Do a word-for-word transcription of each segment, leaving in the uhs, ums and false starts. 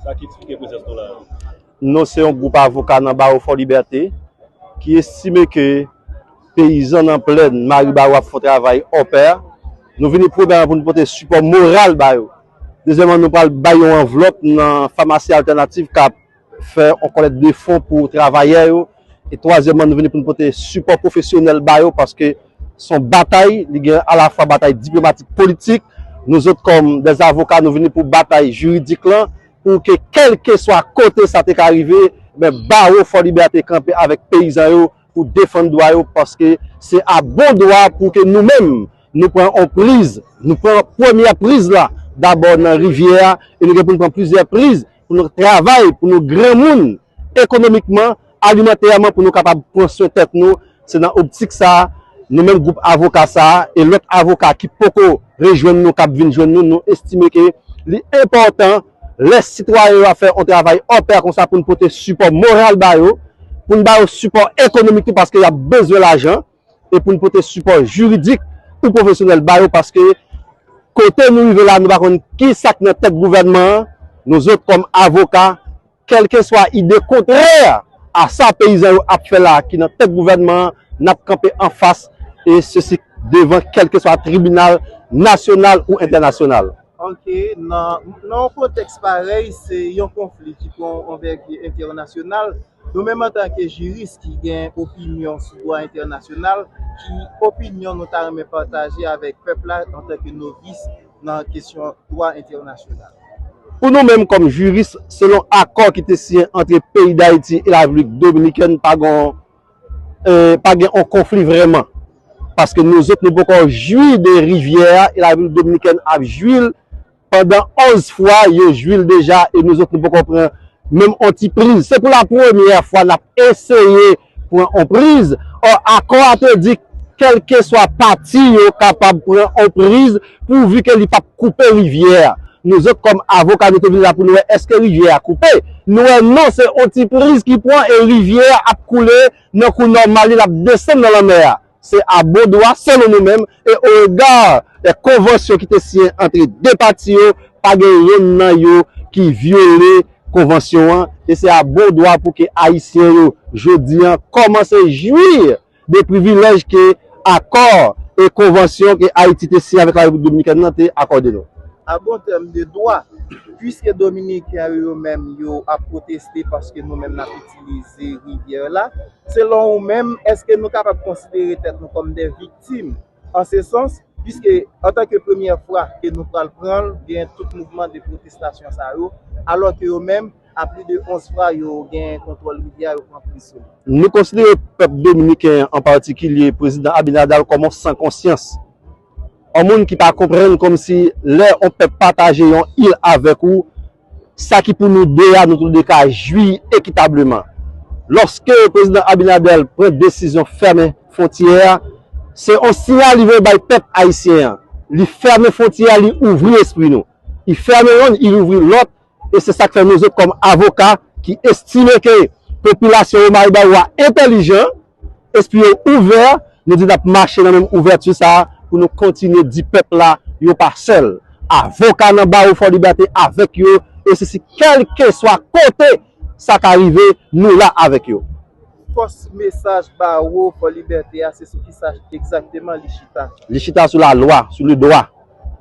Sa ki eksplike prezans nou la. Nou se yon gwoup avoka nan bawo Fò Libète ki estime ke peyizan nan plèn Maribawou ap fè yon travay hors pair. Nou vini premyèman pou nou pote sipò moral ba yo. Dezyèmman, nou pral bay yon anvlòp nan Famasi Altènativ k ap fè yon kòlèt de fon pou travayè yo. E twazyèmman, nou vini pou nou pote sipò pwofesyonèl ba yo, paske se yon batay, li gen alafwa batay diplomatik, politik. Nou zòt kòm dè avoka, nou vini pou batay jiridik lan, pou ke kèlkeswa kote sa te ka rive, men bawo Fò Libète kanpe avèk peyizan yo pou defann dwa yo, paske se a bon dwa pou ke nou menm, nou pran yon priz, nou pran premyè priz la, dabò nan rivyè a, e nou gen pou nou pran plizyè priz, pou nou travay, pou nou granmoun ekonomikman, alimantèman, pou nou kapab pran swen tèt nou. Se nan optik sa a, nou menm gwoup avoka sa a, e lòt avoka ki poko rejwenn nou, k ap vin jwenn nou, nou estime ke li enpòtan, lè sitwayen yo ap fè yon travay hors pair konsa, pou n pote sipò moral ba yo, pou n ba yo sipò ekonomik tou, paske y ap bezwen lajan, e pou n pote sipò jiridik ou pwofesyonèl ba yo, paske kote nou rive la, nou pa konn ki sa k nan tèt gouvènman an. Nou zòt kòm avoka, kèlkeswa ide kontrè a sa peyizan yo ap fè la ki nan tèt gouvènman an, n ap kanpe anfas, e sesi devan kèlkeswa tribinal nasyonal ou entènasyonal. Ok, nan, nan yon kontèks parèy, se yon konfli ki pran yon anvègi entènasyonal. Nou menm antanke jiris ki gen opinyon sou dwa entènasyonal, ki opinyon nou ta renmen pataje avèk pèp la antanke novis nan kesyon dwa entènasyonal? Pou nou menm kòm jiris, selon akò ki te siyen antre peyi Dayiti e Larepiblik Dominikèn, pa gen, eh, pa gen yon konfli vrèman. Paske nou zòt, nou poko jwi de rivyè a, e Larepiblik Dominikèn ap jwi l pandan onz fwa, yo jwi l deja, e nou zòt, nou poko pran menm yon ti priz. Se pou la premyè fwa n ap eseye pran yon priz. Ò, akò a te di, kèlkeswa pati yo kapab pran yon priz, pouvi ke li p ap koupe rivyè a. Nou zòt, kòm avoka, nou te vin la pou nou wè èske rivyè a koupe. Nou wè non, se yon ti priz ki pran, e rivyè a ap koule nan kou nòmal li, l ap desann nan lanmè a. Se a bon dwa, selon nou menm, e o rega dè konvansyon ki te siyen antre de pati yo, pa gen yonn nan yo ki vyole konvansyon an, e se a bon dwa pou ke Ayisyen yo, jodi an, kòmanse jwi de privilèj ke akò e konvansyon ke Ayiti te siyen avèk Larepiblik Dominikèn nan te akòde nou. A bon tèm de dwa, piske Dominiken yo, yo menm, yo ap pwoteste paske nou menm n ap itilize rivyè la, selon ou menm, èske nou kapab konsidere tèt nou kòm de viktim an se sans, piske antanke premyè fwa ke nou pral pran l, gen tout mouvman de pwotestasyon sa yo, alò ke yo menm, a plis de onz fwa, yo gen kontwòl rivyè a, yo pran priz sou li. Nou konsidere pèp dominiken an, an patikilye prezidan Abinader, kòm yon san konsyans. Yon moun ki pa konprann kòmsi lè yon pèp pataje yon il avèk ou, sa ki pou nou de a, nou tou de ka jwi ekitableman. Lòske prezidan Abinader pran desizyon fèmen fwontyè a, se yon siyal li voye bay pèp ayisyen an. Li fèmen fwontyè a, li ouvri lespri nou. Li fèmen yonn, li ouvri lòt, e se sa k fè nou zòt kòm avoka ki estime ke popilasyon yo Maribawou a entèlijan, espri yo ouvè, nou di n ap mache nan menm ouvèti sa a pou nou kontinye di pèp la yo pa sèl. Avoka nan bawo Fò Libète avèk yo, e sesi kèlkeswa kote sa ka rive, nou la avèk yo. Fòs mesaj bawo Fò Libète a, se sou ki sa egzakteman li chita? Li chita sou lalwa, sou le dwa.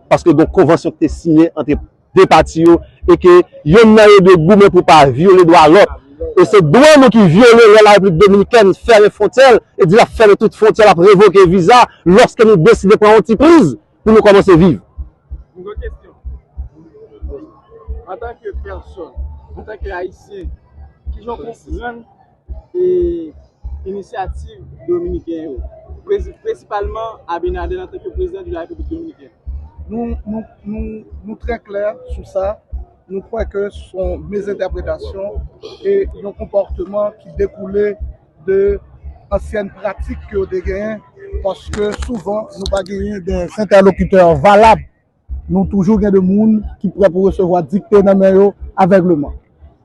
Paske gen yon konvansyon ki te siyen antre de pati yo, e ke yonn nan yo dwe goumen pou pa vyole dwa lòt. E se dwa nou ki vyole lè Larepiblik Dominikèn fèmen fwontyè l e di l ap fèmen tout fwontyè, l ap revoke viza, lòske nou deside pran yon ti priz pou nou kòmanse viv. Mwen gen yon kesyon. Antanke pèsòn, antanke Ayisyen, kijan w konprann e inisyativ dominiken yo, prezi-, prensipalman Abinader antanke prezidan de la Repiblik Dominikèn? Nou, nou, nou, nou trè klè sou sa. Nou kwè ke se yon mezentèpretasyon e yon konpòtman ki dekoule de ansyèn pratik ke yo te genyen, paske souvan nou pa genyen de entèlokitè valab. Nou toujou gen de moun ki prè pou resevwa dikte nan men yo avègleman.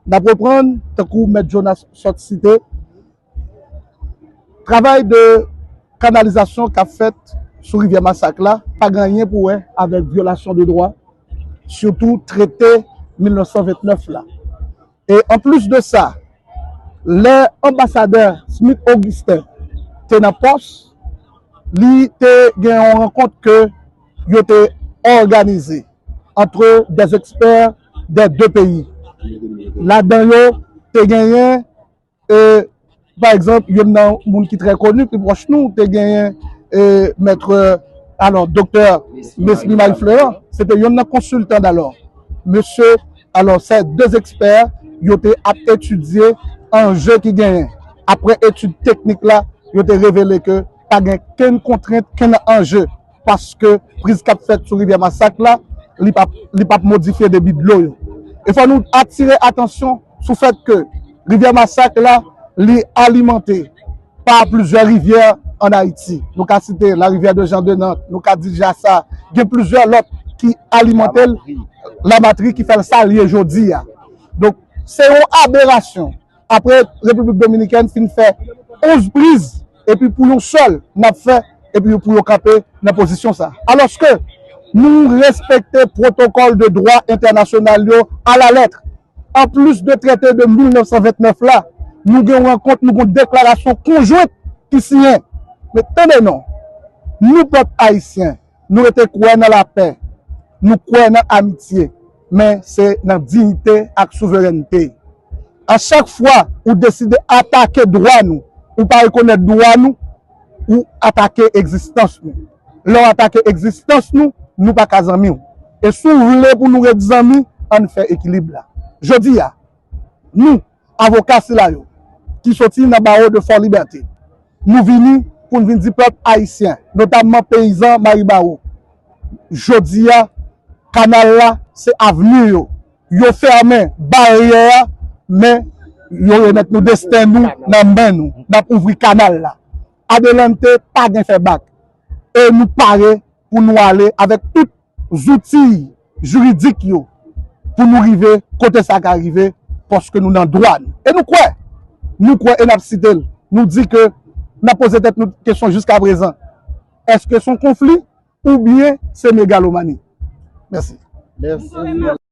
N ap reprann, tankou Mèt Jonas sot site, travay de kanalizasyon k ap fèt sou rivyè Masak la pa gen anyen pou wè avèk vyolasyon de dwa, sitou trete mil nèf san vennèf la. E anplis de sa, lè anbasadè Smith Augustin te nan pòs, li te gen yon rankont ke yo te òganize entre des experts des deux pays. Ladan yo, te genyen, e, pa egzanp, youn nan moun ki trè koni, ki pwòch nou, te genyen, e, mèt, alò, doktè Mesmy Marie Florent, se te youn nan konsiltan, alò, mesye, alò, se de ekspè, yo te ap etidye anje ki genyen. Apre etid teknik la, yo te revele ke pa gen kenn kontrent, kenn anje, paske priz k ap fèt sou rivyè Masak la, li p ap, li p ap modifye debi dlo yo. E fò nou atire atansyon sou fèt ke rivyè Masak la, li alimante pa plizyè rivyè ann Ayiti. Nou ka site la rivière de Jean de Nantes, nou ka di Jasa, gen plizyè lòt ki alimante l, Lamatri ki fè l sa l ye jodi a. Donk, se yon aberasyon. Apre Repiblik Dominikèn fin fè onz priz, epi pou yon sèl n ap fè, epi pou yo kanpe nan pozisyon sa. Alòske nou respekte pwotokòl de dwa entènasyonal yo alalèt. Anplis de trete de mil nèf san vennèf la, nou gen yon rankont, nou gen yon deklarasyon konjwent ki siyen. Men tande non, nou pèp ayisyen, nou rete kwè nan lapè, nou kwè nan amitye, men se nan diyite ak souverènte. A chak fwa ou deside atake dwa nou, ou pa rekonèt dwa nou, ou atake egzistans nou. Lè w atake egzistans nou, nou pa ka zanmi w. E si w vle pou nou ret zanmi, ann fè ekilib la. Jodi a, nou, avoka sila yo, ki soti nan bawo de Fò Libète, nou vini pou n vin di pèp ayisyen, notamman peyizan Maribawo, jodi a, kanal la, se avni yo. Yo fèmen baryè a, men yo remèt nou desten nou nan men nou. N ap ouvri kanal la. Adelante pa gen fè bak. E nou pare pou nou ale avèk tout zouti jiridik yo pou nou rive kote sa ka rive, paske nou nan dwa nou. E nou kwè, nou kwè e n ap site l. Nou di ke n ap poze tèt nou kesyon jiskaprezan. Èske se yon konfli oubyen se megalomani? Mèsi. Mèsi.